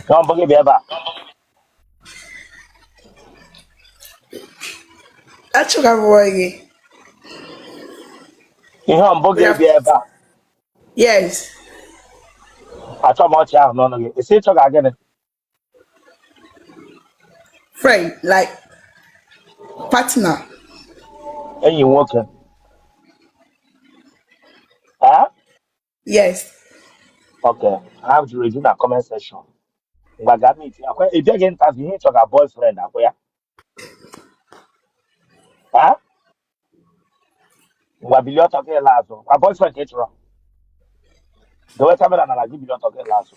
Na mbụ gị bịa ebe a. Achọga m nwa gị. Ihe ọ mbụ gị bịa ebe a. Yes. Achọ m ọchị ahụ n'ọnụ gị. Ị sị ị chọga gịnị? Friend, like partner. Enyi nwoke. Eh? Yes. Okay. Ha jụrụ eju na comment section. Ngwa gaa meet. Akwa ị bịaghị interview ihe ị chọga boyfriend akwa ya. Eh? Ngwa bilie ọtọ gị laa azụ. Ngwa boyfriend ka ị chọrọ. Dowe camera n'ala gị bilie ọtọ gị laa azụ.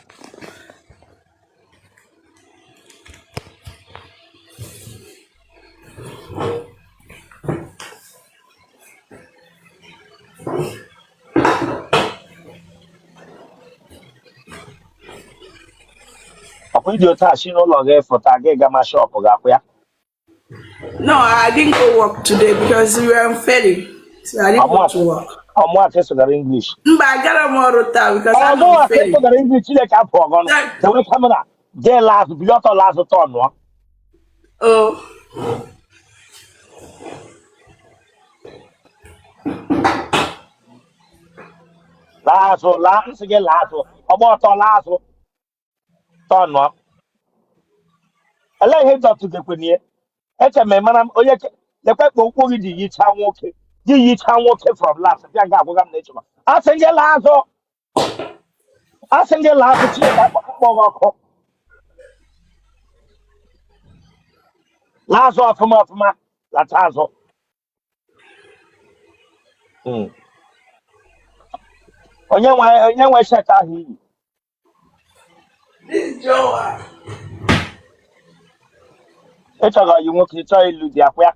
Ọkwa ị dị otu a si n'ụlọ gị fụta gị gama shop gị akwa ya. No, I didn't go work today because we were on ferry. So I didn't go to work. Ọ mụa ka ị sụgara English. Mba, agara m ọrụ taa because Ọ I'm on mụa ka ị ferry. sụgara English Chineke abụọ gị ọnụ. Dewe camera gị laa azụ bilie ọtọ laa azụ tọnụọ. Oh. Laa azụ laa m sị gị laa azụ ọgba ọtọ laa azụ tọnụọ. Elee ihe dọtụgekwenye eche m mara m onye lekwe kpa ụkwụ gị ji yichaa nwoke ji yichaa nwoke from last bịa nga agwaga m na ịchọrọ asị gị laa azụ asị gị laa azụ Chineke akpọ gị ọkụ laa azụ ọfụma ọfụma lata azụ. Onye nwe shirt ahụ i yi? Ị chọrọ ọyị nwoke, ị chọghị ịlụ di akwa ya.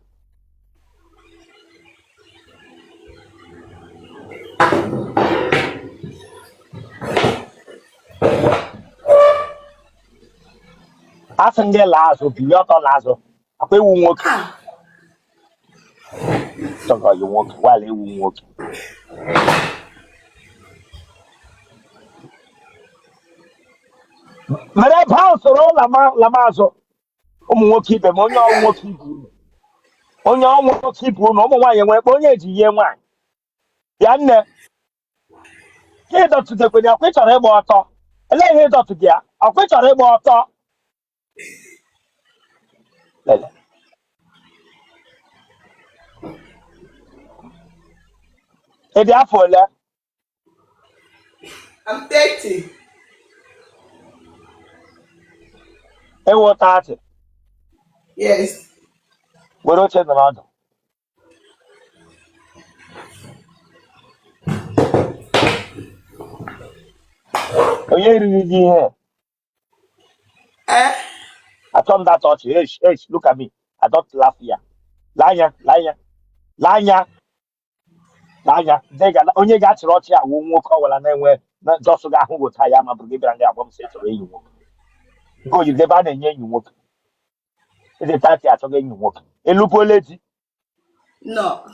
Asị m gị laa azụ, bilie ọtọ laa azụ akwa ị wụ nwoke. Chọrọ ọyị nwoke while ị wụ nwoke. Mere ebe ahụ soro lama azụ ụmụ nwoke ibe m onye ọwụ nwoke ibe unu onye ọwụ nwoke ibe unu ụmụ nwaanyị nwere kpa onye eji yie nwaanyị bịa nne ka ị dọtụdekwenye akwa ị chọrọ ịgba ọtọ elee ihe ị dọtụ gị ya akwa ị chọrọ ịgba ọtọ. Lele. Ị dị afọ ole? I'm 30. Ị wụ 30. Yes. Were oche nọrọ ọdụ. Onye riri gị ihe? Eh? Achọ m that ọchị. Eish, eish, look at me. I don't laugh here. Lee anya, lee anya, lee anya, lee anya. Ndị ga onye ga-achịrị ọchị awụ nwoke ọwụla na-enwe na just ga-ahụ gị ụta ya ma bụrụ gị bịara ndị agwa m sị ị chọrọ enyi nwoke. Nke oyiri ebe a na-enye enyi nwoke. Ị dị 30 achọghị enyi nwoke. Ị lụbuola di? No.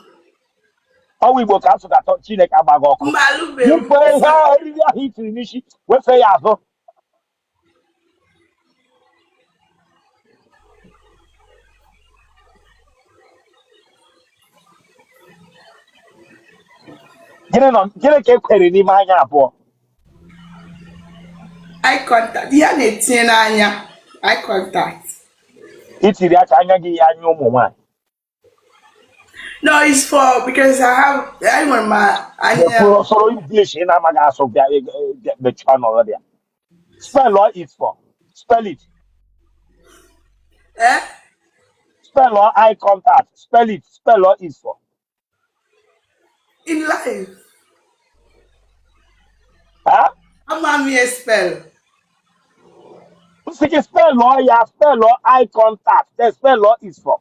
Ọwụ Igbo ka asụ ga-atọ Chineke agba gị ọkụ. Mba, alụbeghị m. Yipụ ihe ahụ eriri ahụ i tiri n'isi wefe ya azụ. Gịnị ka e kwere n'ime anya abụọ? Eye contact. Ihe a na-etinye n'anya. Eye contact. I tiri aka anya gị ya anya ụmụ nwaanyị. No, it's for because I have I nwere m anya. Kwuru soro English ị na-amaghị asụ bịa mechie ọnụ gị bịa. Spell all it for. Spell it. Eh? Spell all eye contact. Spell it. Spell all it for. In life. Huh? Ama m ihe spell. M sị gị spell all ya spell all eye contact. Then spell all is for.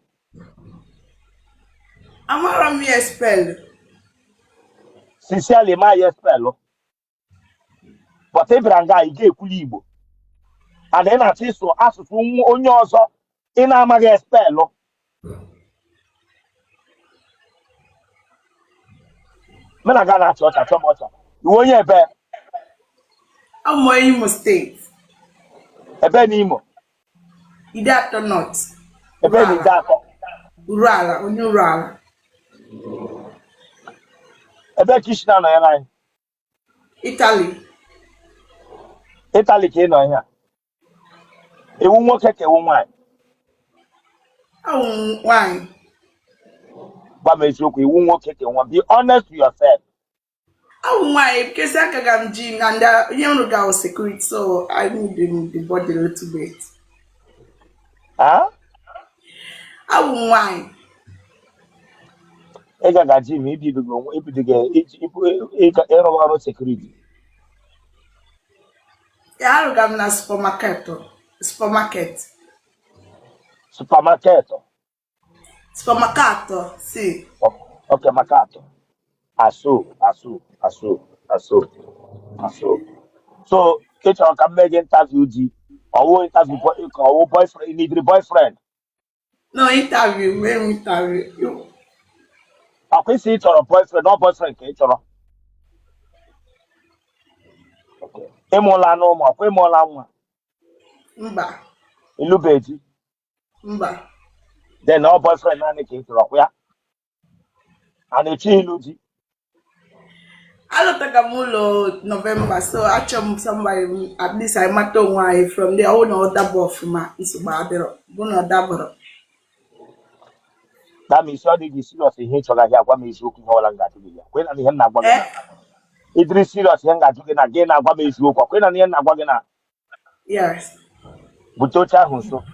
Amara m ihe spell. Sincerely, ma ya spell. But ị bịara nga ị ga-ekwuli Igbo. And ị na-achọ ịsụ asụsụ onye ọzọ ị na-amaghị spell. Mụ na gị na-achị ọchị achọ m ọcha. Ị wụ onye ebe? Abụ m onye Imo State. Ebe n'Imo? Ideato North. Ebe na Uruala. Ideato? Uruala, onye Uruala. Ebe ka i si na-anọnyere anyị? Italy. Italy ka ị nọ ihe a. Ị wụ nwoke ka ị wụ nwaanyị? Awụ m nwaanyị. Gwa m eziokwu, ị wụ nwoke ka ị wụ nwaanyị? Be honest to yourself. Awụ m nwaanyị because agaga m gym and ihe m rụga wụ security, so I need the body a little bit. Ah? Awụ m nwaanyị. Ị gaga gym, ibidogo ibidogo ịrụ ọrụ security? Ya, arụga m na supermarket. Supermarket. Supermarket? Supermarket, si. Okay, maka atọ. Aso, aso, aso, aso, aso. So, ị chọrọ ka m mee gị interview di? Ọwụ interview ka ọwụ boyfriend? Ị neediri boyfriend? No, interview, mee m interview. Ọkwa ị sị ị chọrọ boyfriend, ọ boyfriend ka ị chọrọ. Ị mụọla n'ụmụ? Ọkwa ị mụọla nwa? Mba. Ị lụbeghị di? Mba. Then ọ boyfriend naanị ka ị chọrọ, ọkwa ya? A na-eche ịlụ di? Alọtaga m ụlọ November, so achọ m somebody at least anyị mata onwe anyị from there. Ọ na ọ daba ọfụma, nsogbu adịrọ, bụ na ọ dabara. That means ọ dị gị serious ihe ị chọrọ ahịa. Gwa m eziokwu, ihe ọbụla m ga-ajụ gị ya, kwe na ihe m na-agwa gị na Eh? ị dịrị serious ihe m ga-ajụ gị na gị na-agwa m eziokwu, kwe na ihe m na-agwa gị na Yes. Bute oche ahụ nso.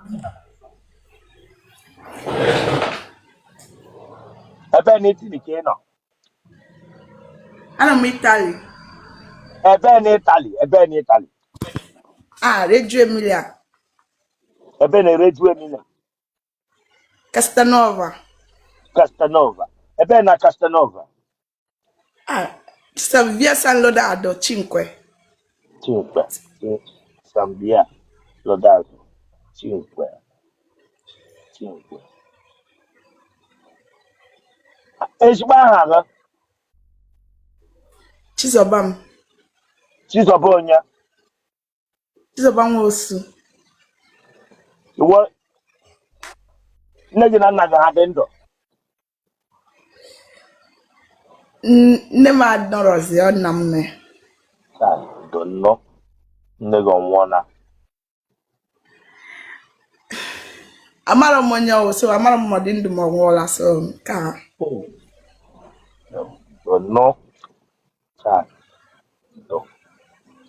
Ebe na Italy ka ị nọ? Anọ m Italy. Ebe na Italy? Ebe na Italy? Ah, Reggio Emilia. Ebe na Reggio Emilia? Castelnuovo. Castelnuovo. Ebe na Castelnuovo? Ah, Via San Lodado, Cinque. Cinque. San Via Lodado Cinque. Cinque. Ezigbo aha gị? Chizọba m. Chizọba onye? Chizọba Nwosu. Iwe nne gị na nna gị ha dị ndụ? Nne m anọrọzi, ọ nna m nọ. Ndo nnọọ, nne gị ọ nwụọla? Amara m onye ọ so, amara m ma ọ dị ndụ ma ọ nwụọla, so nke a. Ndo nnọọ. Ndo.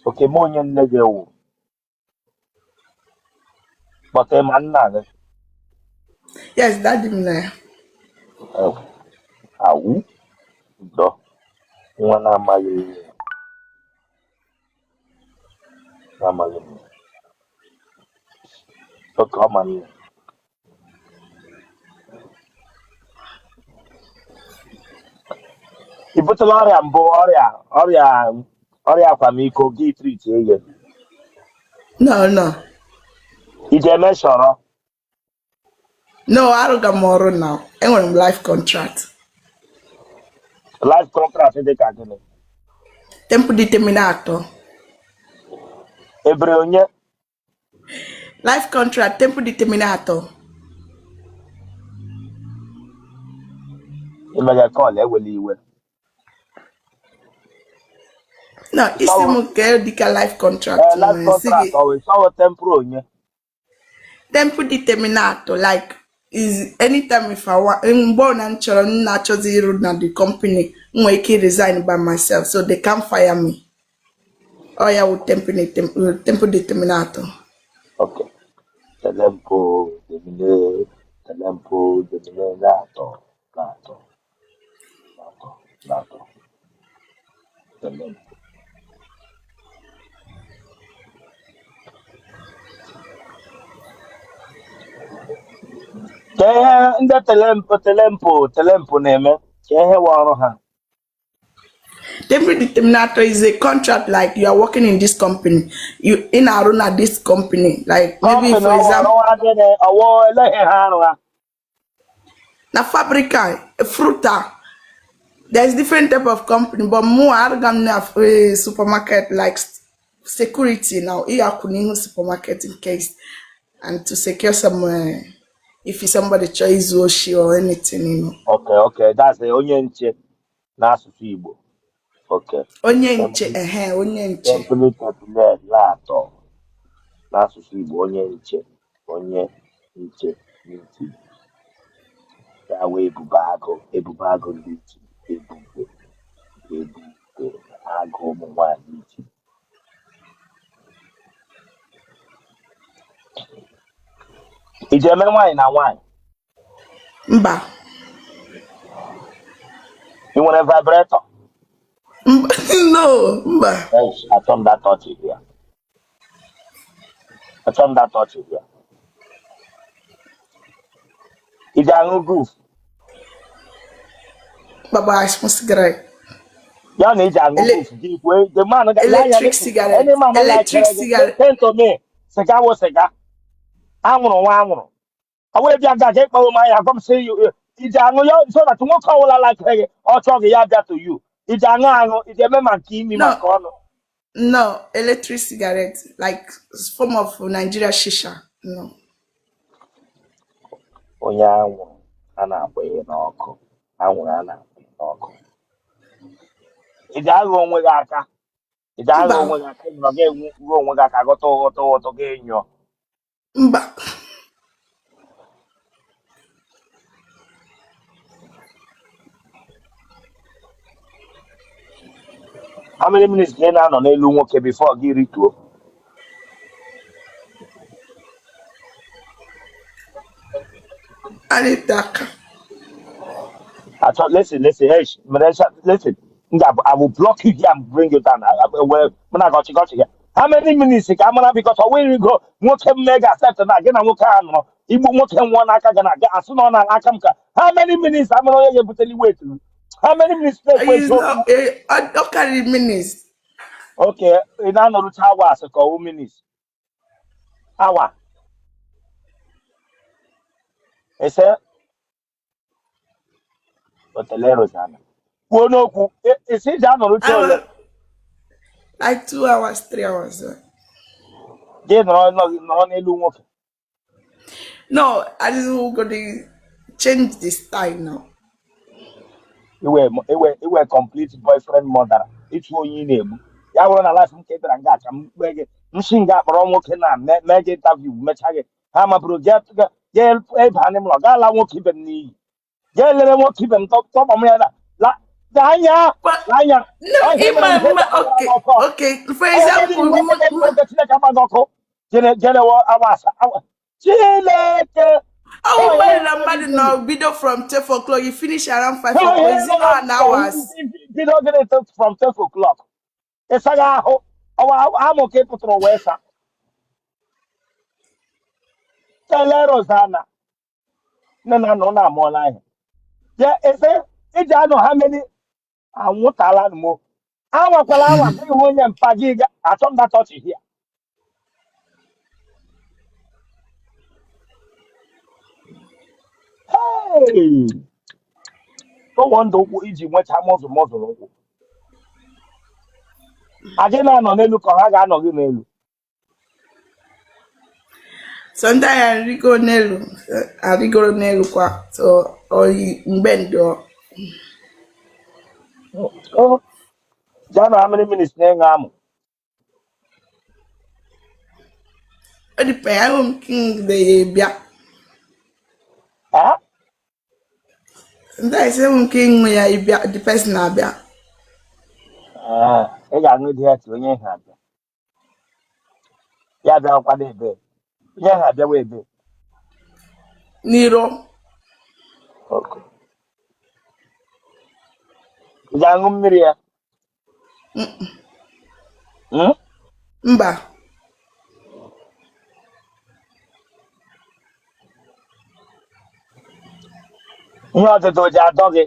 Okay, ma onye nne gị wụ, but ị ma nna gị? Yes, daddy m nọ ya. Awụ ndo, nwa na-amaghị ihe na-amaghị nne. Okay, ọ ma nne. I butela ọrịa mbụ, ọrịa akwamiko gị treat eye? No. I ji eme shọrọ? No, arụga m ọrụ na enwere m life contract. Life contract dị ka gịnị? Tempo determinato. Ebere onye? Life contract, tempo determinato. Imega call, ewela iwe. No, ị sị m nke dịka life contract. Ee, life contract ọ wee sọwọ tempo onye? Tempo determinato, like is anytime if I want, mgbe ọ na m chọrọ, m na-achọzi ịrụ na the company, m nwere ike resign by myself, so they can't fire me. Ọ ya wụ tempo determinato. Okay. Tempo demine, tempo determinato, nato, nato, nato. Tempo. Ka ihe ndị telempo telempo telempo na-eme, ka ihe wụ ọrụ ha? Tempo determinato is a contract like you are working in this company. You in arụ na this company. Like maybe Company for ọwụ example, ọrụ ha gịnị? Ọwụ eleghị ha arụ ha? Na fabbrica, frutta. There's different type of company, but more arụga m na supermarket like Security now, ị ga-akwụ n'ihu supermarket in case and to secure some if somebody chọọ izu oshi or anything. Okay, that's the onye nche n'asụsụ Igbo. Okay. Onye nche, ehe, onye nche. Templi templi atọ n'asụsụ Igbo, onye nche, onye nche n'iti ya wee ebube agụ, ebube agụ ndị iti, ebube ebube agụ ụmụ nwaanyị iti. Ị ji eme nwaanyị na nwaanyị? Mba. Ị nwere vibrator? Mba. No, mba. Achọ m that touch ya, achọ m that touch ya. Ị ji aṅụ goof? Baba, I smoke cigarette. Ya na ị ji aṅụ Ele goof gị kwee the man ga lee anya. Electric Listen, cigarette. any man like Electric cigarette. Listen to me, sịga wụ sịga, anwụrụ nwa anwụrụ. Ọ wee bịa gaje ịkpọrọ m anya gwa m sị iji aṅụ ya so that nwoke ọbụla like gị, ọ chọọ gị, ya bịa to you. Iji aṅụ aṅụ, iji eme ma nke imi ma No, nke ọnụ? no, electric cigarette, like form of Nigeria shisha. No. Onye anwụrụ a na-agbanye n'ọkụ, anwụrụ a na-agbanye n'ọkụ. Iji aghọ onwe gị aka, iji aghọ Mba, onwe gị aka, ịnọ gị enwu ruo onwe gị aka ghọta ụghọta ụghọta gị nyụọ? Mba. How many minutes ka ị na-anọ n'elu nwoke before gị rituo? A na-ete aka. Achọ, listen, listen, hey, mere listen, m ga I will block you here and bring you down. Well, mụ na gọchị gọchị ya. How many minutes ka amara, because ọ wee go nwoke m mee ga-accept na gị na nwoke a nọrọ igbu nwoke nwụọ n'aka gị na gị asị na ọ na-aka m ka how many minutes amara onye ga-ebuteli weight? How many minutes na-ekwu It's eziokwu? not, ọ karịrị minutes. Okay, ị na-anọrụcha hours ka ọwụ minutes? Hour ese otele Rosanna kwuo n'okwu isi ji anọrụcha ole? Hour, like 2 hours, 3 hours. Gị nọrọ nọrọ n'elu nwoke? No, I just want to change the style now. Iwe iwe complete boyfriend murderer, ịchụ onye ị na-egbu ya bụrụ na life m ka ị bịara nga ka m kpee gị nshi nga akpọrọ nwoke na mee gị interview mechaa gị ha mabụrụ gị ịba n'ime ụlọ gaa laa nwoke ibe m n'iyi, gaa elere nwoke ibe m tọkpọ m ya na la anya But anya no, ọ ihe in mere my, m ihe my gbara okay, m ọkụ. okay. For Onye example, niile nwoke Chineke agbaghị ọkụ jere jere awa asa awa Chineke. Oh, ọ ihe mmadụ na mere mmadụ m nọ bido from 12 o'clock, you finish around 5 o'clock. Is it not an hours? Bido gịnị from 12 o'clock? Ịsaghị ahụ ọwa amụ ka ị pụtara wee sa tele Rosanna nne na nna ụnụ amụọla ahịa ya ese iji anọ ha many anwụtala m o. Anwakwala anwa ka ịhụ onye mpa gị achọ m that touch here. Hey! No wonder ụkwụ iji nweta mọzụ mọzụ n'ụkwụ adị na-anọ n'elu ka ha ga-anọ gị n'elu. Sometimes arịgo n'elu, arịgoro n'elu kwa. So, oyi mgbe ndụ. Oh, jaa na how many minutes na-ịṅụ amụ? Ọ dịpa ya ahụ m mgbe ya bịa. Eh? Sometimes enwe m ike ịṅụ ya ịbịa, the person na-abịa. Ee, ị ga-aṅụ di ya ka onye ha abịa ya bịa kwado ebe onye ha abịawa ebe. N'iro. Okay. Ị ga-aṅụ mmiri ya? Hmm? Mba. Ihe ọtụtụ ji adọ gị?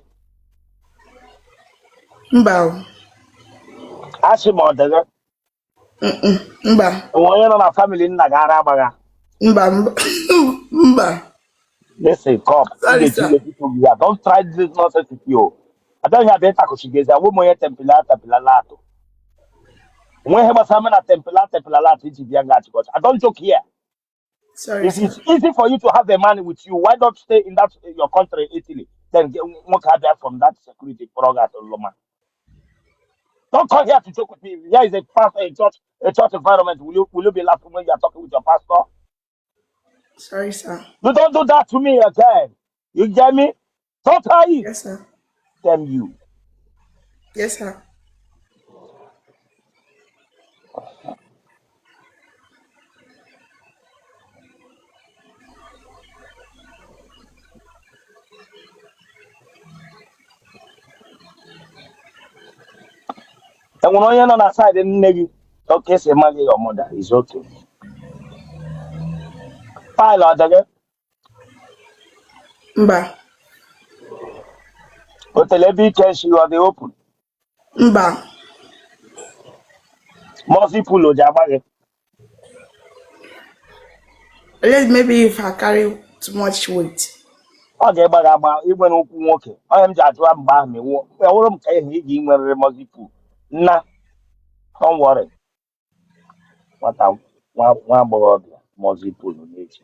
Mba o. Asị ma ọ dị gị? Mba. Onwe onye nọ na family nna gị ara agbagha? Mba, mba, mba. Listen, come. Sorry, sir. Ya, don't try this nonsense with you. Abịaghị abịa ịtakụchi gị eze, awụ m onye tempila tempila laatụ. Nwe ihe gbasara m na tempela tempela lat iji bịa nga achịkọcha. I don't joke here. Sorry, If sir. it's easy for you to have a man with you, why not stay in that your country, Italy? Then get nwoke abịa from that security kpọrọ gị atụ lụma. Don't come here to joke with me. Here is a pastor, a church environment. Will you be laughing when you are talking with your pastor? Sorry, sir. You don't do that to me again. You get me? Don't try it. Yes, sir. Damn you. Yes, sir. Enwere onye nọ na side nne gị? Okay, say ma gị your mother is okay. File ọ dị gị? Mba. Hotel ebe ike nshi ọ dị open? Mba. Mozi pulo ji agba gị? Unless maybe if I carry too much weight. Ọ ga-ịgba gị agba inwere ụkwụ nwoke. Onye m ji ajụwa mgbe ahụ ma iwu ewụrụ m ka ihe ị ga-enwerịrị mozi pul. Nna, don't worry. Nwata nwa agbọghọbịa mozi pul na-eji.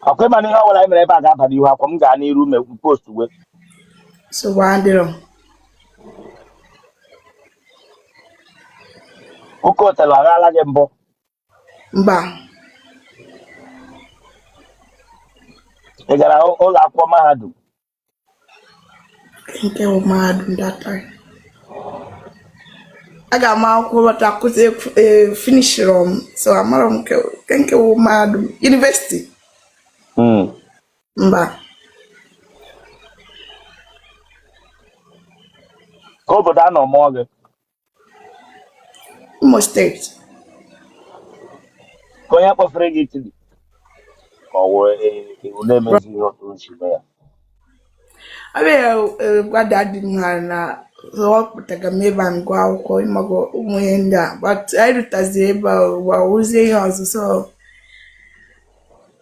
Ọkwa ịma na ihe ọbụla anyị mere ebe a ga-aba n'ihu akwa m gaa n'iru me post uwe. So adịrọ. Oke họtelụ aghala gị mbụ? Mba. Ị gara ụlọ akwụkwọ mahadum? Nke bụ mahadum that time. Aga m akwụkwọ but akwụsị finishiri m, so amarọ m nke bụ mahadum university. Mba. Ka obodo a nọ mụọ gị? Imo State. Ka onye kpọfere gị Italy ka ọ wee iwu na-emezi ihe otu o si mee ya? Abịa gwa daddy m ha na ọ pụtaga m ebe a m gụọ akwụkwọ ịmago ụmụ ihe ndị a, but anyị rutazi ebe a ụwa wụzie ihe ọzọ, so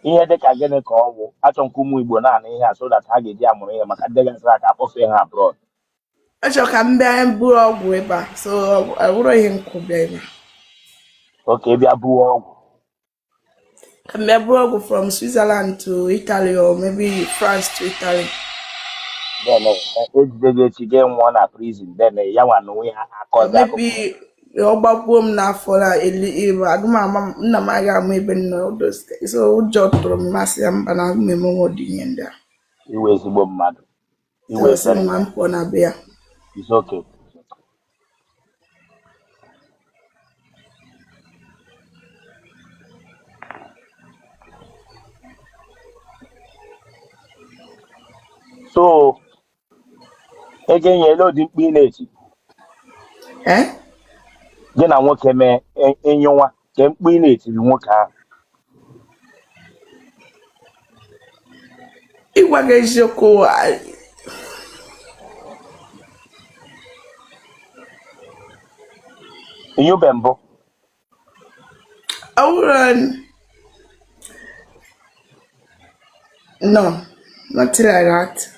Ihe dị ka gịnị ka ọ wụ achọ nke ụmụ Igbo na-anụ ihe a so that ha ga-eji amụrụ ihe maka ndị gasịrị aka akpọfee ha abroad? Achọ ka m bịa buru ọgwụ ebe a, so ọ bụrụ ihe nkwụ bịa ebe a. Okay, bịa buo ọgwụ. Ka m bịa buru ọgwụ from Switzerland to Italy or maybe France to Italy. Then ejide gị echi gị nwụọ na prison, then ya nwa na onwe ya Or akọzi akụkọ. maybe ọ gbagbuo m n'afọ na eli ebe agụ m ama nna m agaghị ama ebe m nọ all those things. So ụjọ tụrụ m masị ya mba na m emenwe ụdị ihe ndị a. Iwe ezigbo mmadụ iwe So sị m very ma m pụọ na be ya. It's okay. So ego enye ele ụdị mkpu ị na-eti? Eh? Gị na nwoke mee ịnyụnwa ke mkpu ị na-etiri nwoke ahụ? Ịgwa gị eziokwu, Ịnyụbe mbụ? Ọ bụrụ no, nothing like that.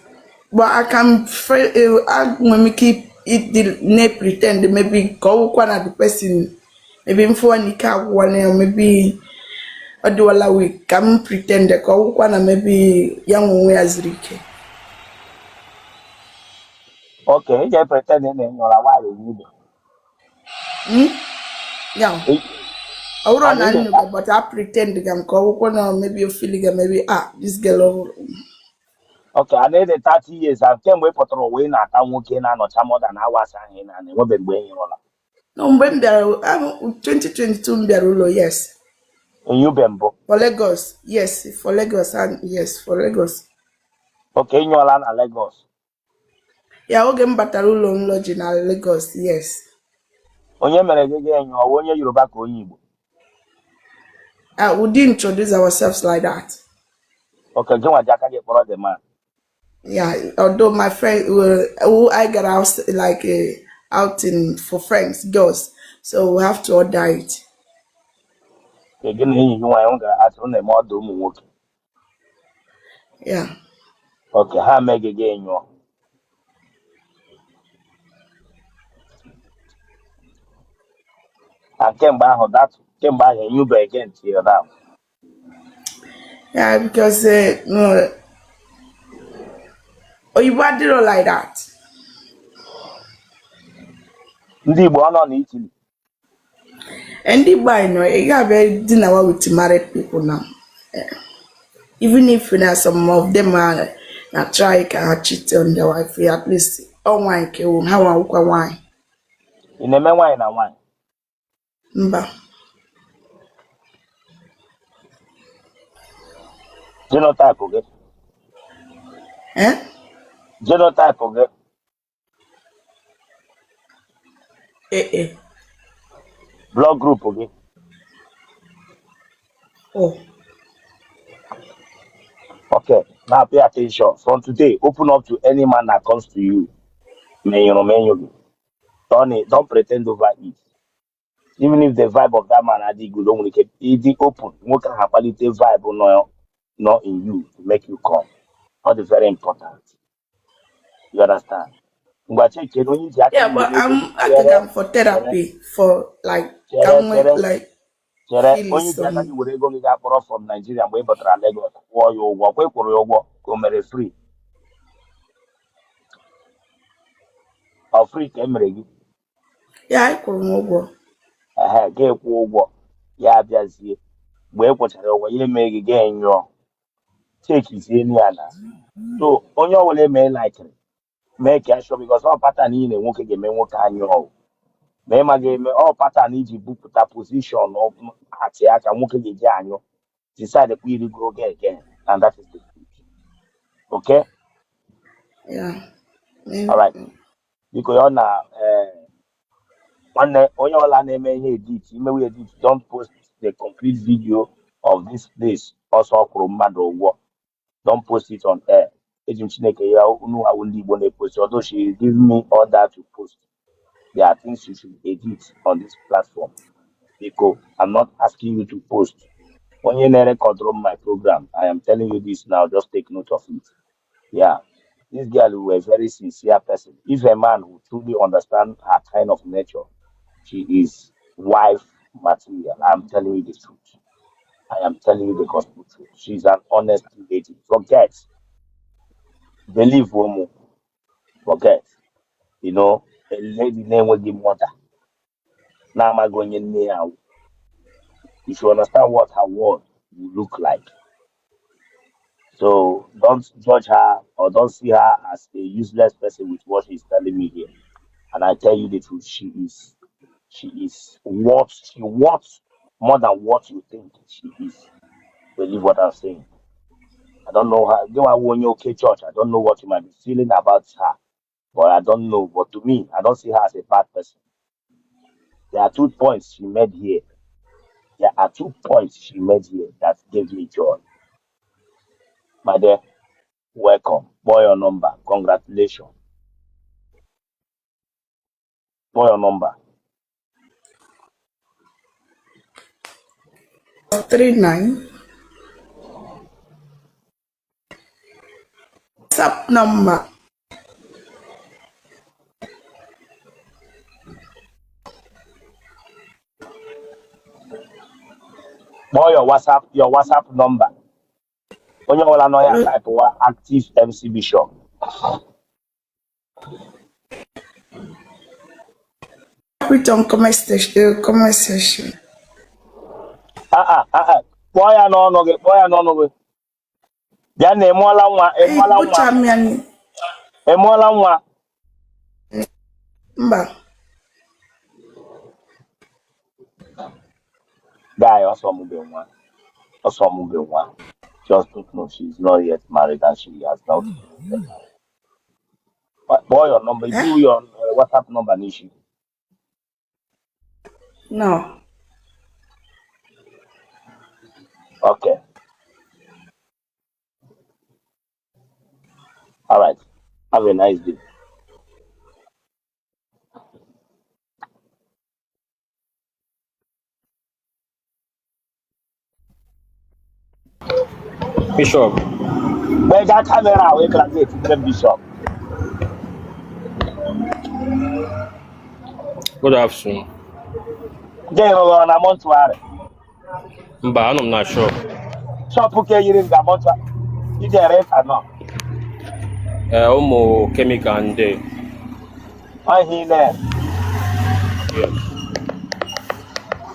But I can nwere m ike ịdị na-pretend maybe ka ọ wụkwa na the person maybe m fụwa na ike agwụwana ya, maybe ọ dịwala weak, ka m pretend ka ọ wụkwa na maybe ya nwe onwe ya zuru ike. Okay, ị ga-epretend na ị nyụra nwaanyị enyube? Ya ọ bụrụ And na ị m nyụga, but I pretend ga m ka ọ wụkwa na maybe o feel ga maybe ah this girl ọ Okay, and ịdị 30 years and kemgbe ị pụtara ụwa ị na-ata nwoke na-anọcha more than hours ahụ ị na-anọ, enwebe mgbe ị nyụrụla? No, mgbe m bịara 2022 m bịara ụlọ, yes. Enyube mbụ? For Lagos, yes, for Lagos, and yes, for Lagos. Okay, ị nyụọla na Lagos? Ya, oge m batara ụlọ m lọji na Lagos, yes. Onye mere gị gị enyo ọwụ onye Yoruba ka onye Igbo? We didn't introduce ourselves like that. Okay, gị nwa ji aka gị kpọrọ the man? Yeah, although my friend were who I got out like a outing for friends, girls, so we have to order it. Ka gị na enyi gị nwaanyị gara atụrụ na-eme ọdụ ụmụ nwoke? Yeah. Okay, ha mee gị gị nyụọ. Na kemgbe ahụ that kemgbe ahụ enyụbeghị again till now. Yeah, because no, oyibo adịrọ like that. Ndị Igbo ọ nọ na Italy. Ndị Igbo anyị nọ, ị ga-abịa dinawa with married people now. Even if na some of them are na try ka ha cheat on their wife, at least ọ nwaanyị ka ewu ha nwa wụkwa nwaanyị. Ị na-eme nwaanyị na nwaanyị? Mba. Genotype gị? Eh? Genotype gị? Ee e. Blood group gị? O. Okay, now pay attention. From today, open up to any man that comes to you. Ma ị nyụrụ ma ị nyụghị. Don't pretend over it. Even if the vibe of that man adịghị good, o nwere ike ịdị open. Nwoke ahụ akpalite vibe nọ in you to make you come. Ọ dị very important. You understand? Ngwa cheke na onye ji aka Yeah, gị but were ego I'm I chere think I'm for chere therapy for like ka chere m nwee chere like chere feel onye ji aka some gị were ego gị gaa kpọrọ from Nigeria mgbe ị batara Lagos kwụọ ya ụgwọ kwa ị kwụrụ ya ụgwọ ka o mere free ọ free ka e mere gị. Yeah, anyị kwụrụ m ụgwọ. Ehe, gị kwụọ ụgwọ ya abịazie mgbe ị kwụchara ụgwọ ya eme gị gị nyụọ chekizie ya na so onye ọbụla eme likiri mee ka ya sure because ọ pattern niile nwoke ga-eme nwoke anyụọ ma ị maghị eme ọ pattern iji bupụta position atị aka nwoke ga-eji anyụ decide kwa irigoro gị again, and that is the truth. Okay? Yeah. All right. Biko ya ọ na nwanne onye ọbụla na-eme ihe edit imewe edit, don't post the complete video of this place ọsọ kwụrụ mmadụ ụgwọ. Don't post it on air. Eji m Chineke ya unu awụ ndị Igbo na-epost, although she give me order to post. There are things you should edit on this platform. Biko, I'm not asking you to post. Onye na-erekọdụrụ my program, I am telling you this now, just take note of it. Yeah, this girl was a very sincere person. If a man who truly understand her kind of nature, she is wife material. I'm telling you the truth. I am telling you the gospel truth. She's an honest lady. Forget, believe woman, forget. You know, a lady na-enweghị mother, na-amaghị onye nne ya wụ. You should understand what her world will look like. So don't judge her or don't see her as a useless person with what she's telling me here. And I tell you the truth, she is what she wants more than what you think she is. Believe what I'm saying. I don't know her. You are one okay church. I don't know what you might be feeling about her, but I don't know. But to me, I don't see her as a bad person. There are 2 points she made here. There are 2 points she made here that gave me joy. My dear, welcome. Boy, your number. Congratulations. Boy, your number. 39. WhatsApp number. Boy, your WhatsApp number. Onye ọbụla nọ ya type wa active MC Bishop. Put on comment section. Comment section. Kpọọ ya n'ọnụ gị, kpọọ ya n'ọnụ gị. Bịa na ịmụọla nwa, ịmụọla nwa. Ịmụọla nwa. Mba. Guy, ọsọ mụbe nwa. Ọsọ mụbe nwa. Just don't know she's not yet married and she has not. Kpọọ your number, do your WhatsApp number n'isi. No. Okay. All right. Have a nice day. Bishop. Mgbe gaa camera ahụ ị gara ga-etinyere m bishop. Good afternoon. Gị rụrụ na mortuary? Mba, anọ m na shop. Shop ka eyiri nga mortuary iji ere ethanol? Ee, ụmụ chemical ndị. Ọhịa ị na-ere? Yes.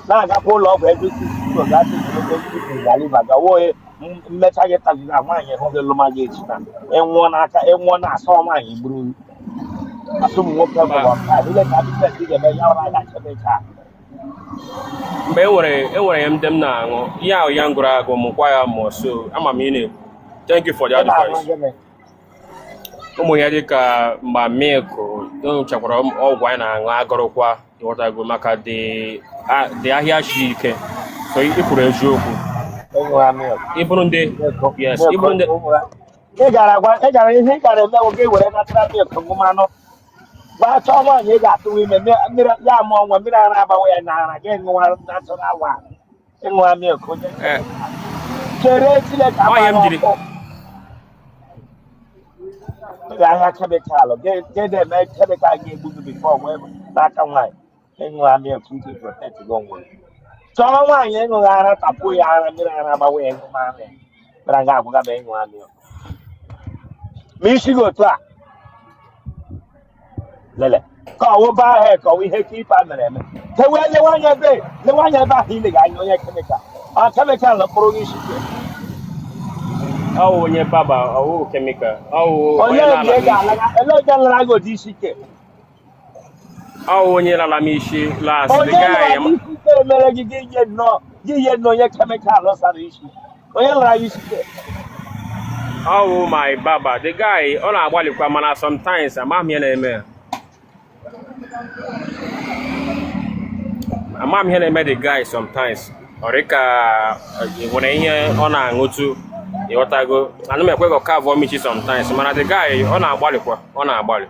Na-agakwa ụlọ ọgwụ ebe isi isi gasị ebe isi liver gawa ohe mmecha gị tagide nwaanyị hụ gị lụma gị echi na ịnwụọ n'aka ịnwụọ na-asọ nwaanyị gburu asụ ụmụ nwoke Mba, nwere ọka ile ka business ị ga-eme ya ọrụ ahịa chemical. Mgbe enwere ihe ndị m na-aṅụ, ihe ahụ ya m gụrụ agụ mụkwa ya mụọ, so ama m ị na-ekwu. Thank you for the Ị na-aṅụ advice. gịnị? Ụmụ ya dịka mgba milk nchakwara ọgwụ anyị na-aṅụ agụrụkwa, ịghọtago, maka dị ahịa shi ike, so ị kwuru eziokwu. Ịṅụha milk? Ịbụrụ ndị Milk? Yes. Milk? Ịbụrụ ndị Ị gara gwa ị gara ihe ị gara eme bụ gị were natural milk ṅụmanụ gwa chọọ nwaanyị ị ga-atụwa ime mmiri ya mụọ nwa mmiri ara agbanwe ya na ara gị ṅụwa natural one. Ịṅụha milk onye ee chere Chineke ọ ihe m agbara jiri ọkụ. Ị ga-ahịa chemical gị na-eme chemical ga-egbu gị before nwee n'aka nwaanyị. Ịṅụha milk iji protect gị onwe gị, chọọ nwaanyị ịṅụghị ara tapuo ya ara mmiri ara agbanwe ya ịṅụma ara ya bịara nga agwụga ma ịṅụha milk ma isi gị otu a lele ka ọwụ baa ahịa ka ọwụ ihe kipa mere eme tewe lewe anya ebe lewe anya ebe ahụ ilega anya onye chemical ọ chemical mkpụrụ gị isi gị. Ọwụ onye barber, ọwụ chemical, ọwụ onye onye na-ala mgbe ị m isi. Ga-alaga ele onye lara gị ụdị isi ike? Ọwụ onye lara m isi last the onye guy lara gị isi ike mere gị gị nye nnọọ onye chemical sara isi onye lara gị isi ike? Ọwụ my barber, the guy ọ na-agbalịkwa, mana sometimes amaghị m ihe na-eme ya. Amaghị m ihe na-eme the guy sometimes. Ọ dị ka nwere ihe ọ na-aṅụtụ, ịghọtago, ana m ekwe ka ọ kavụọ m isi sometimes, mana the guy ọ na-agbalịkwa, ọ na-agbalị.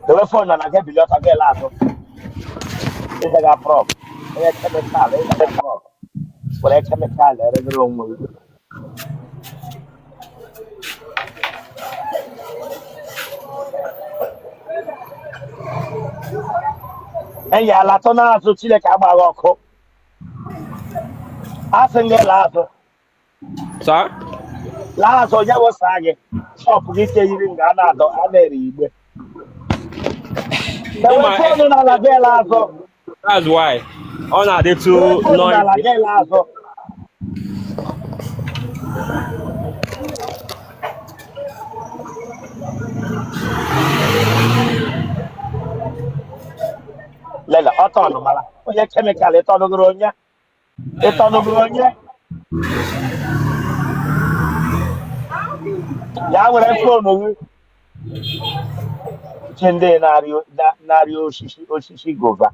Dewe phone na gị bili ọtọ gị azụ ịzaga prọf onye chemical ịzaga prọf were chemical eregere onwe gị enyi ala tọ n'azụ. Chineke agbaghị ọkụ asị gị laa azụ. Sir? Laa azụ onye wụsa gị shop gị ke yiri nga a na-adọ a na-ere igbe dewe Ịma phone n'ala gị laa azụ. That's why ọ na-adịtụ Dewe phone n'ala noisy. gị laa azụ. Lele ọtọ ọnụmara onye chemical ịtọnụgoro onye ịtọnụgoro onye ya were phone gị chi ndị na-arị osisi guava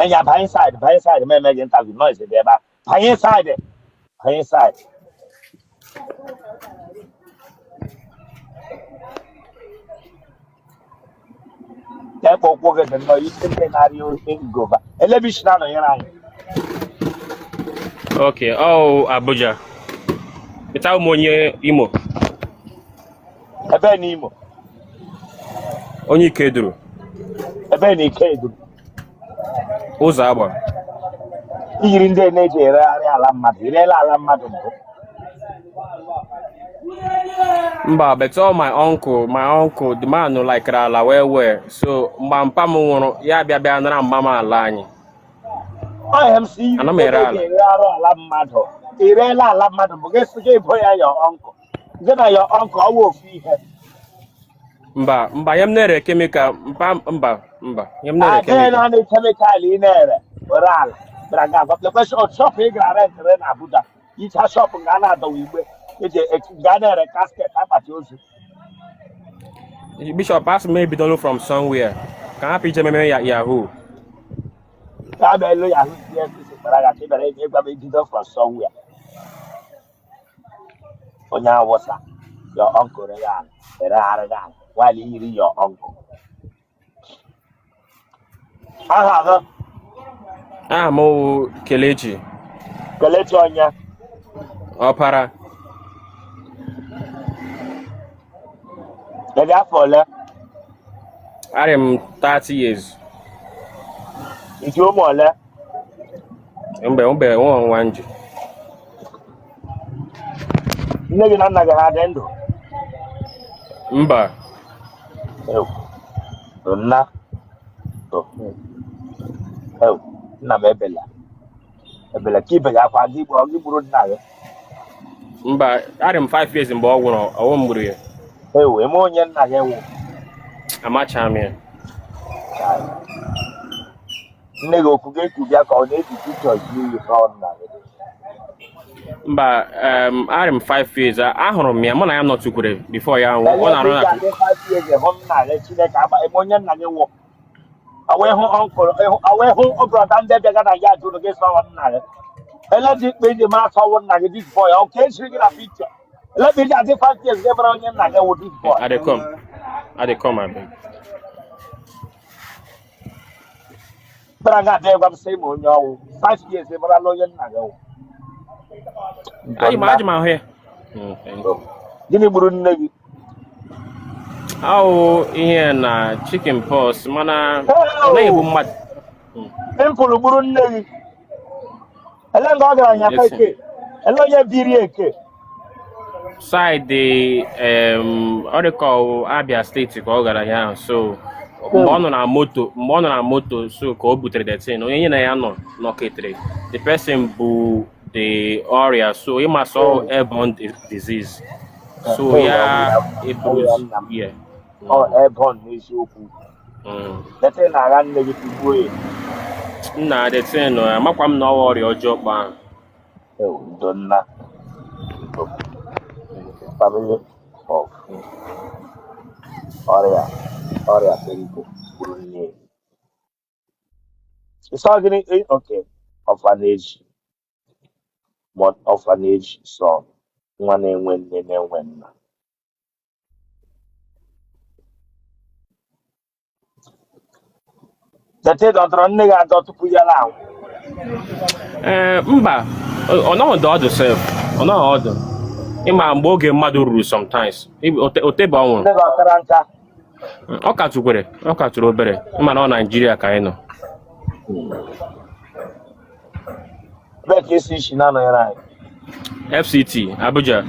enya. Banye inside, banye inside, ma eme gị interview. Noise dị ebe a. Banye inside, banye inside. Ka ekpe ụkwụ gị dị nnọọ isi ndị na-arị osisi guava elebishi na-anọnyere anyị. Okay, oh, Abuja. Ịta ụmụ onye Imo. Ebe n'Imo? Onye Ikeduru. Ebe na Ikedu? Ụzọ agba. Iyiri ndị na-eji eregharị ala mmadụ irela ala mmadụ mbụ? Mba, but all my uncle, the man like ala well well. So mgbe mpa m nwụrụ, ya bịa bịa nara mma m ala anyị. Ọhịa m si iyiri Ana m ndị ere na-eji ala. eregharị ala mmadụ irela ala mmadụ mbụ? Gị sị gị bo ya your uncle, gị na your uncle ọwụ ofu ihe? Mba, mba, ihe m na-ere chemical, mpa, mba, mba, ihe m na-ere adịghị chemical. Naanị chemical ị na-ere were ala bịara ga agwa lekwe shop ị gara rentịrị na Abuja yicha shop nga a na-adọwa igbe eji nga a na-ere casket akpati ozu. Bishop, asị m ebidolu from somewhere. Ka hapụ ije meme ya yahoo. Ka a bịa elu yahoo EFCC kpara ya ka ị bịara ịgwa m ibido from somewhere. Onye awụsa your uncle regha ala eregharị gị ala while yiri your uncle aha gị? Aha m wụ Kelechi. Kelechi onye? Ọpara. Ị dị afọ ole? Arị m 30 years. I ji ụmụ ole? Mbe mbe nwa nwa nji. Nne gị na nna gị ha dị ndụ? Mba. Ew. Nna. Ew. Nna m ebela. Ebela ka ibe gị akwa gị gị gburu nna gị. Mba, arị m 5 years mgbe ọ nwụrụ, ọwụ m gburu ya. Ew, ị ma onye nna gị wụ? Amacha m ya. Nne gị okwu gị ekwu bịa ka ọ na-eji pictures n'iyi ka ọ nna gị. Mba, arị m 5 years, ahụrụ m ya, mụ na ya nọtụkwere before ya nwụọ. Ọ na-arụ na hụ nna gị Chineke agba ebe onye nna gị wụ. Awa ịhụ uncle, awa ịhụ brother ndị bịaga na ya jụrụ gị sọwọ nna gị. Ele dị ikpe iji mara sọwọ nna gị this boy, ọ ka esiri gị na picture. Ele bụ iji adị 5 years gị mara onye nna gị wụ this boy. I dey come. I dey come, abeg. Bịara nga abịa gwa m sị ma onye ọwụ 5 years marala onye nna gị wụ. Aji m aji m ahụ ya. Thank you. Gịnị gburu nne gị? Ahụ ihe na chicken pox, mana ọ naghị egbu mmadụ. Pimple gburu nne gị. Ele nga ọ gara nyafe Yes. eke? Ele onye biri eke? Side ọ dị ka ọ Abia steeti ka ọ gara ya ahụ, so mgbe ọ nọ na moto mgbe ọ nọ na moto so ka o butere the thing, onye ya na ya nọ nọketere the person bụ the ọrịa, so ịma sọ airborne disease, so ya eburu ya. Ọ airborne n'eziokwu. Leta na-agha nne gị tugbuo ya. Nna, the thing amakwa m na ọ ọrịa ọjọọ kpa ahụ. Ew, ndo nna. Ndo. Family of ọrịa pimple gburu nne ya. Ịsọ gịnị? Okay. Orphanage. Orphanage son. Nwa na-enwe nne na-enwe nna. Tete dọtọrọ nne gị adọ tupu ya na anwụ. Ee, mba, ọ nọghị ọdụ sef, ọ nọghị ọdụ. Ịma mgbe oge mmadụ ruru sometimes, otebe ọ nwụrụ. Nne gị ọ kara nka? Ọ ka tụkwere, ọ ka tụrụ obere, ịma na ọ Naijiria ka anyị nọ. Ebee ka esi isi na-anọnyere anyị? FCT, Abuja.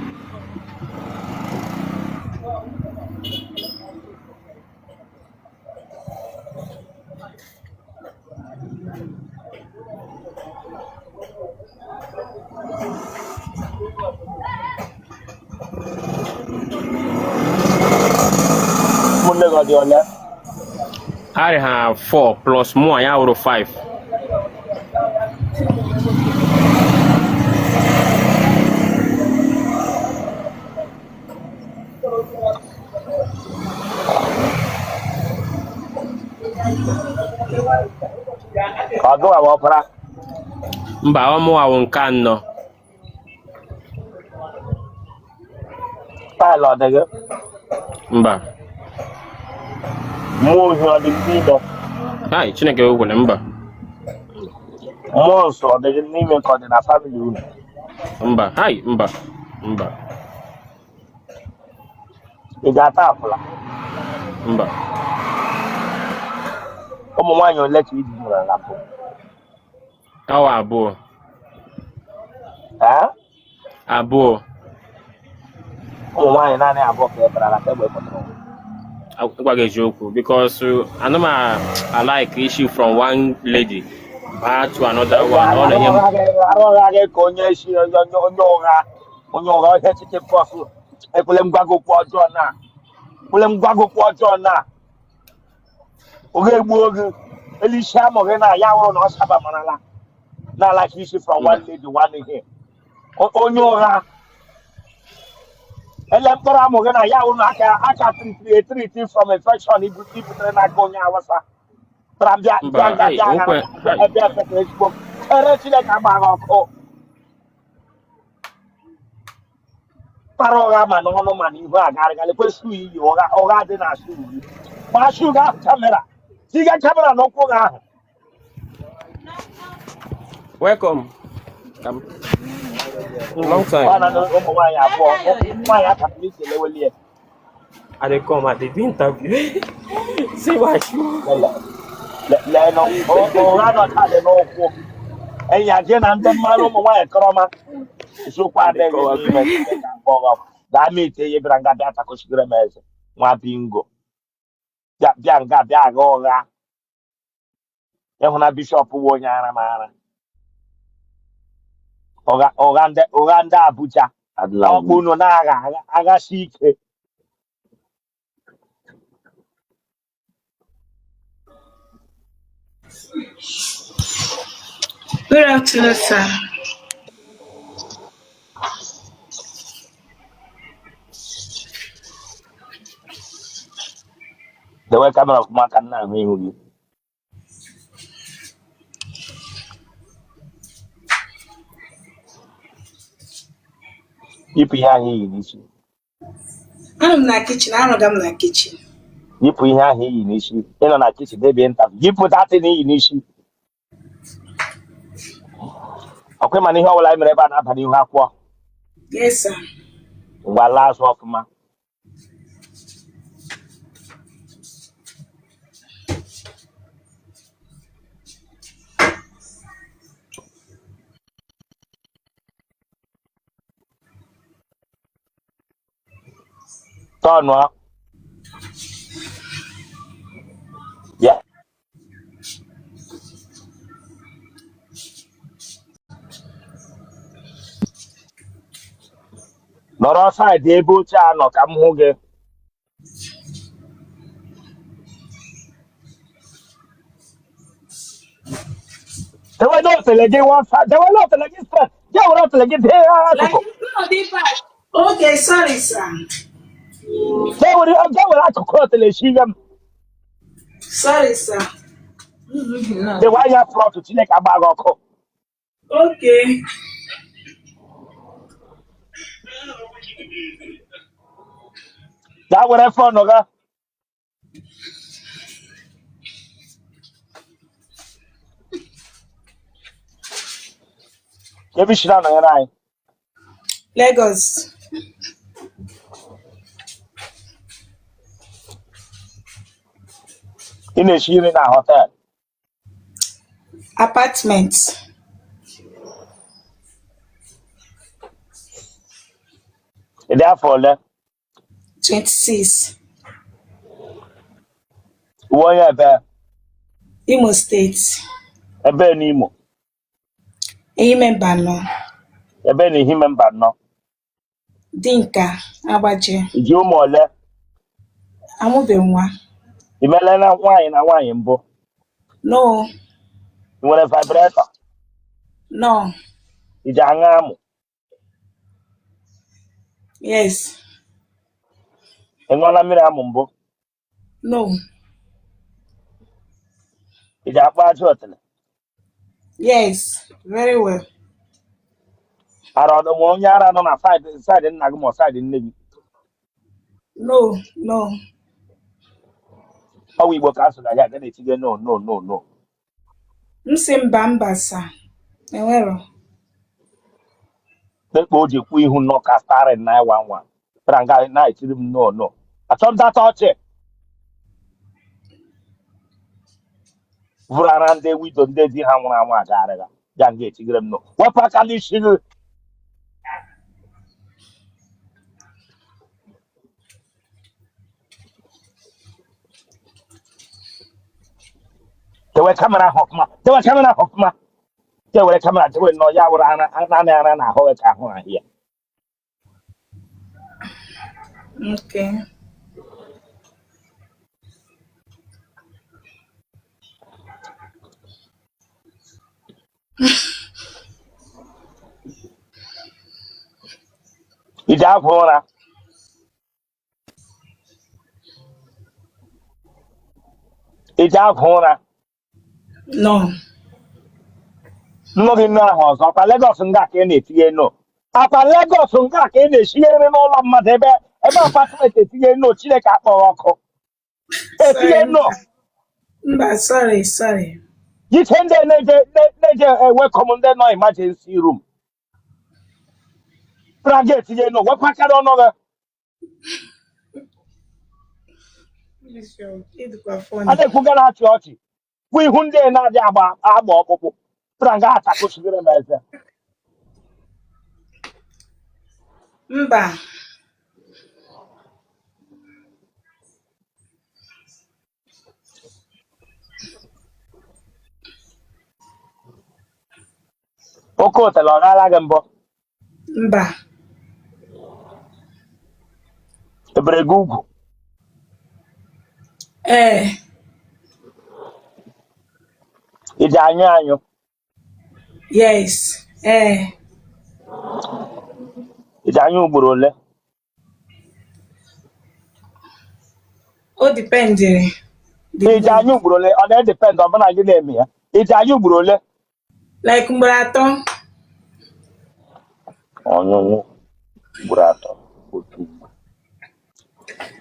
Ụmụnne gị ọ dị ole? Arị ha 4 plus mụ ya wụrụ 5. Ka ọ gụwa ọpara? Mba, ọ mụ awụ nke anọ. Pile ọ dị gị? Mba. Mmụọ ohi ọ dị gị n'ime? Hai, Chineke ekwele, mba. Mmụọ nsọ ọ dị gị n'ime ka ọ dị na family unu? Mba, hai, mba, mba. Ị ga-ata apụla? Mba. Ụmụ nwaanyị ole ka ị dinara na mbụ? Awa 2. Ee? 2. Ụmụ nwaanyị naanị 2 ka ị barala kemgbe ị pụtara ụwa? Gwa gị eziokwu, because ana m a like issue from one lady baa to another one. Ọ na-enye m Arụ ụgha gị ka onye isi onye ụgha onye ụgha ọhịa chicken pox. Ekwele m gwa gị okwu ọjọọ na ekwele m gwa gị okwu ọjọọ na oge egbuo gị elu isi amụ gị na ya wụrụ na ọ saba marala na like isi from one lady one ihe onye ụgha ele mkpụrụ amụ gị na ya wụrụ na aka aka treat treat from infection ibutere n'aka onye awụsa bịara bịa Mba, bịa bịa hai, bịa okwe hai. bịa fetara ezigbo chere Chineke agba gị ọkụ kpara ụgha ma n'ọnụ ma n'ihu agarịga kwesịrị iyi ụgha ụgha dị na shoe gị gbaa shoe gị ahụ camera tiga camera n'ụkwụ gị ahụ. Welcome. Ka long time. Ọ na ụmụ nwaanyị abụọ nwaanyị akapụrụ isi eleweli ya. I dey come, I dey do interview. Say why you? Leenụ ụgha nọcha dị n'ụkwụ enyi gị na ndị mmanụ ụmụ nwaanyị kọrọma isiokwu I dey adịghị come. n'ime Chineke akpọghọ gaa mee ite ihe bịara nga bịa takọchigere m eze nwa bingo bịa bịa nga bịa agha ụgha ịhụ na bishọp wụ onye ara m ara ụgha ụgha ndị Abuja Adịla ọkpụ unu na-agha agha aghasi ike. Good afternoon, sir. Dewe kamera ọfụma ka m na-ahụ ihu gị. Yipụ ihe ahụ iyi n'isi. Anọ m na kichin, anọga m na kichin. Yipụ ihe ahụ iyi n'isi. Ị nọ na kichin debe nta, yipụ that thing iyi n'isi. Ọkwa mana ihe ọbụla anyị mere ebe a na-aba n'ihu akwụkwọ. Yes, sir. Ngwa, laa azụ ọfụma. Tọnụọ bịa nọrọ side ebe oche a nọ ka m hụ gị. Dewere otele gị one side, dewere otele gị straight, gị were otele gị dee ya Like, akụkụ. nnọdụ ebe a. Okay, sorry, sir. Gị were akụkụ otele shiga m. Sorry, sir. Dewe anya front, Chineke agba gị ọkụ. Okay. Gaa were phone gị. Ebe isi na-anọnyere anyị? Lagos. Ị na-esi nri na hotel? Apartment. Ị dị afọ ole? 26. Uwe onye ebe? Imo State. Ebe n'Imo? Ehime Mbano. Ebe na Ehime Mbano? Dinka Agbaje. I ji ụmụ ole? Amụbe nwa. I meela na nwaanyị na nwaanyị mbụ? No. I nwere vibrator? No. I ji aṅụ amụ? Yes. Ị ṅụọla mmiri amụ mbụ? No. I ji akpụ aja otele? Yes. Very well. Ara ọdụ nwe onye ara nọ na side nna gị ma ọ side nne gị? No. Ọ wụ Igbo ka a sụ na ya aga na-etinye no, no, no, no. M sị mba, mba, sir. Enwero. Kpekpe o ji kwu ihu nnọọ ka starring 911 bịara nga na-etiri m no, no. Achọ m data ọchị vụrụ ara ndị widow, ndị di ha nwụrụ anwụ agagharịga ya nga etigere m no. Wepụ aka n'isi gị. Dewe kamera ahụ ọfụma, dewe kamera ahụ ọfụma. Ya were kamera dewe nnọọ ya were ara naanị ara na ahụ ka ahụ ahụ ya. Okay. Iji akwa ụra? Iji akwa ụra? No. Nnụ gị nnu ahụ ọzọ. Akwa Lagos nga ka ị na-etinye no. Akwa Lagos nga ka ị na-esinye nri n'ụlọ mmadụ ebe ebe apartment etinye no. Chineke akpọghị ọkụ etinye Sorry. no. Mba, sorry, sorry. Jiche ndị na-eje na-eje ewekọm ndị nọ emergency room. Bịara ga etinye nụ, wepụ aka n'ọnụ gị. Bishop, ịdịkwa A funny. na-ekwu ga na-achị ọchị kwụ ihu ndị na-adị agba agba ọkpụkpụ bịara nga atakụchigoro m eze. Mba. Oke otele ọ gaala gị mbụ? Mba. Ebere gị ugwu? Ee. Iji anyụ anyụ? Yes. Ee. Iji anyụ ugboro ole? O dependịrị the Iji mood. anyụ ugboro ole? Ọ na-edepend ọbụna gị na-eme ya. Iji anyụ ugboro ole? Like ugboro 3. Ọnyụnyụ ugboro 3, otu ugbo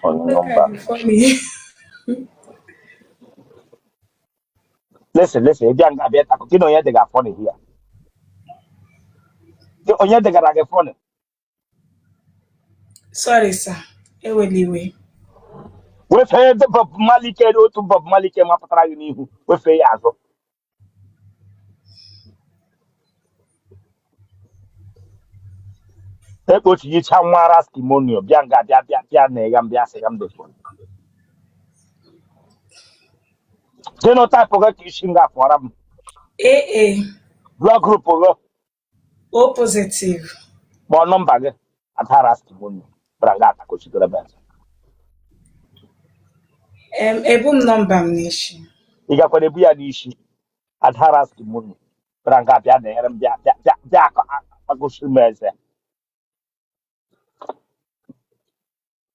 ọnyụnyụ Look mba. at the funny. Listen, listen, ị bịa nga bịa takụ gị na onye dịga funny here. Gị onye dịgara gị funny? Sorry, sir. Ewela iwe. Wefee Bob Malike, otu Bob Malike mapụtara gị n'ihu, wefee ya azụ. Ekpochijicha nwa raskimonio bịa nga bịa bịa bịa na ịga m bịa sị ga m dị funny. Genotype gị ka isi nga fụọra m. AA. Blood group gị? O positive. Kpọọ nọmba gị, ada raskimonio bịara nga atakochigoro m eze. Ebu m nọmba m n'isi. Ị gakwara ebu ya n'isi, ada raskimonio bịara nga bịa na-enyere m bịa bịa bịa bịa akọsi m eze.